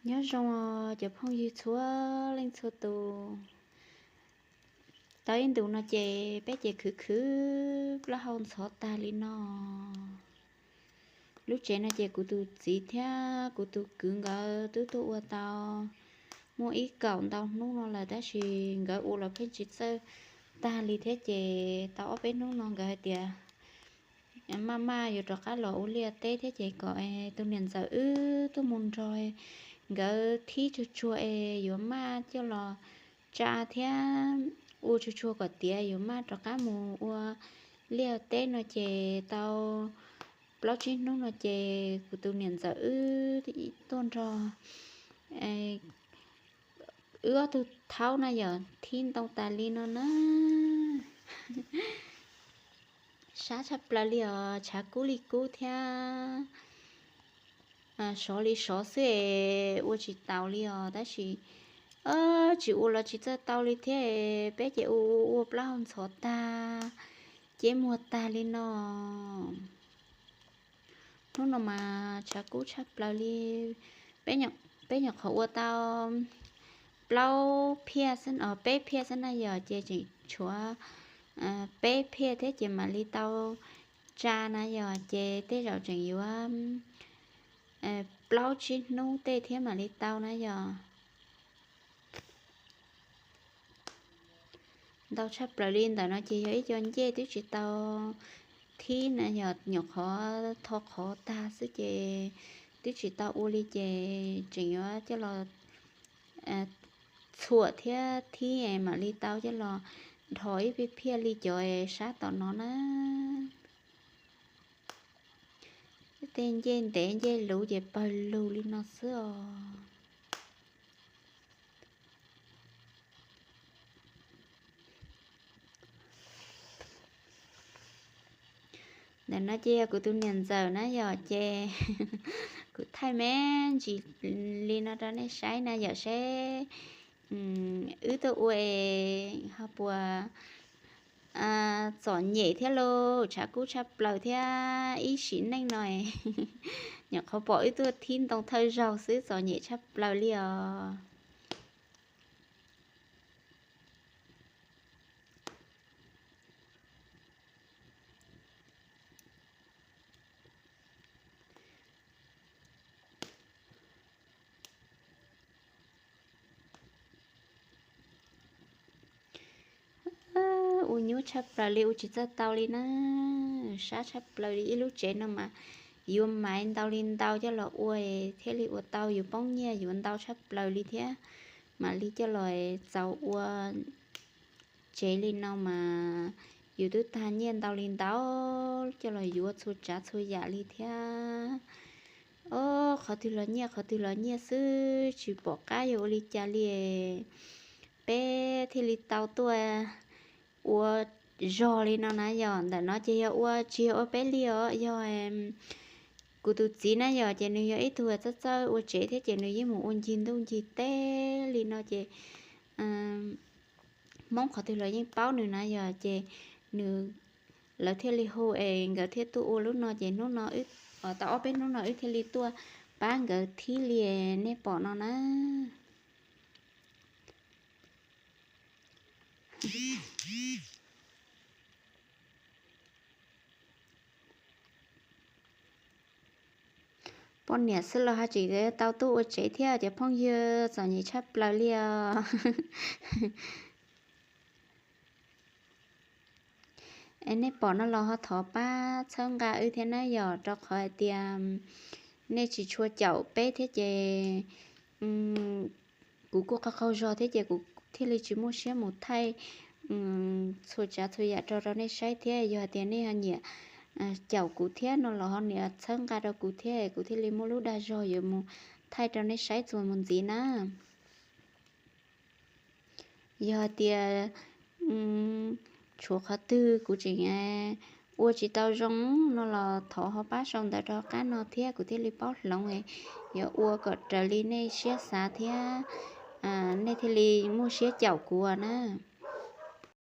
Nyob zoo cov phooj ywg txhua leej txhua tus. Tau ib ntus no ces peb ces khwv khwv plaub hau ntxhov tag li no. Lub tsev no ces kuv tus txiv thiab kuv tus kwv nkawd twb tuaj ua tau muaj ib kaum ntau hnub no lawm, tab sis nkawd ua los pheej tsis txawj tag li thiab, ces tau ob peb hnub no nkawd hais tias maj maj yuav rov qab los ua liaj teb thiab, ces kom tus niam ntxawm wb tuaj mus nrog nkawd thib tsuag tsuag es yuav maj coj los tsa thiab ua tsuag tsuag kom tiav yuav maj rov qab mus ua liaj teb no, ces tau plaub tsib hnub no ces kuv tus niam ntxawm wb tuaj nrog wb ob tug thaub na yog thib ntoo tas li no na. Sab tshaj plaws li os, tshav kub li kub thiab sov li sov xwb es ua tsis taus li os, tab sis tsis ua los tsis txawj tau li thiab, peb ces ua ua ua plaub hau ntxhov tag, ceb muag tag li no. Hnub no mas tshav kub tshaj plaws li. Peb nyuam qhuav ua tau plaub phiaj, peb phiaj xwb na yog, ces tseem tshuav peb phiaj thiab ces mam li tau tsa na yog, ces tej zaum tseem yuav plaub tsib hnub tej thiab mam li tau na yog. Ntau tshaj plaws li ntawm no ces yog ib co ncej twb tsis tau thib na yog, nyuam qhuav tho qhov tag xwb ces twb tsis tau ua li, ces tseem yuav coj los txhuam thiab thib mam li tau coj los dhos ib phiaj phiaj li cov sab tom no na. Tej ncej ntev ncej luv ces pawg lug li no xwb os. Ntawm no ces yog kuv tus niam ntxawm na yog, ces kuv thaij me ntsis li no rau nej saib na yom, seb wb tuaj ua ho puas txom nyem thiab lauj, tshav kub tshaj plaws thiab ib sim neej no nyuam qhuav pom wb tuaj thib ntoo thawj zaug xwb, txom nyem tshaj plaws li os. Ua nyuaj tshaj plaws li, ua tsis txawj tau li na. Sab tshaj plaws li, ib lub tsev no mas yuav maiv ntau li ntau coj los ua thiaj li ua tau, yuav poob nyiaj yuav ntau tshaj plaws li thiab mam li coj los txaus ua tsev li no mas yus twb tag nyiaj ntau li ntau coj los yuav txhua tsav txhua yam li thiab. Ob, qhov twg los nyiaj qhov twg los nyiaj xwb, tsis pom qab yog ua li cas li. Peb thiaj li tau tuaj ua zog li no na yog. Ntawm no ces yog ua tsis yog ua peb li os, yog kuv tus txiv na yog, ces nws yog ib tug txawj txawj ua tsev thiab ces nws yeej mus ua ncig ntuj ncig teb li no ces Hmoob qhov twg los yeej paub nws na yog, ces nws, lawv thiaj li hu es nkawd thiaj tuaj ua lub no ces hnub no, tau ob peb hnub no wb thiaj li tuaj pab nkawd thib li nej pom no na. Poj niam xwb los ho tseem tau tuaj ua tsev thiab cov phooj ywg, txom nyem tshaj plaws li os. Es nej pom no los ho thov pab txhawb nqa wb thiab na yom, rau qhov hais tias nej tsis tshua caum peb thiab ces kuv kuj qaug qaug zog thiab ces kuv thiaj li tsis muaj siab mus thaij txhua tsav txhua yam rau rau nej saib thiab. Yog hais tias nej ho nyiam caum kuv thiab no los ho nias txhawb nqa rau kuv thiab, kuv thiaj li muaj lub dag zog yuav mus thaij rau nej saib txuas mus ntxiv na. Yog hais tias tshuav qhov twg kuv tseem ua tsis tau zoo no los thov ho pab sau ntawv rau qab no thiab kuv thiaj li paub hloov, yuav ua kom raws li nej siab xav thiab nej thiaj li muaj siab caum kuv na.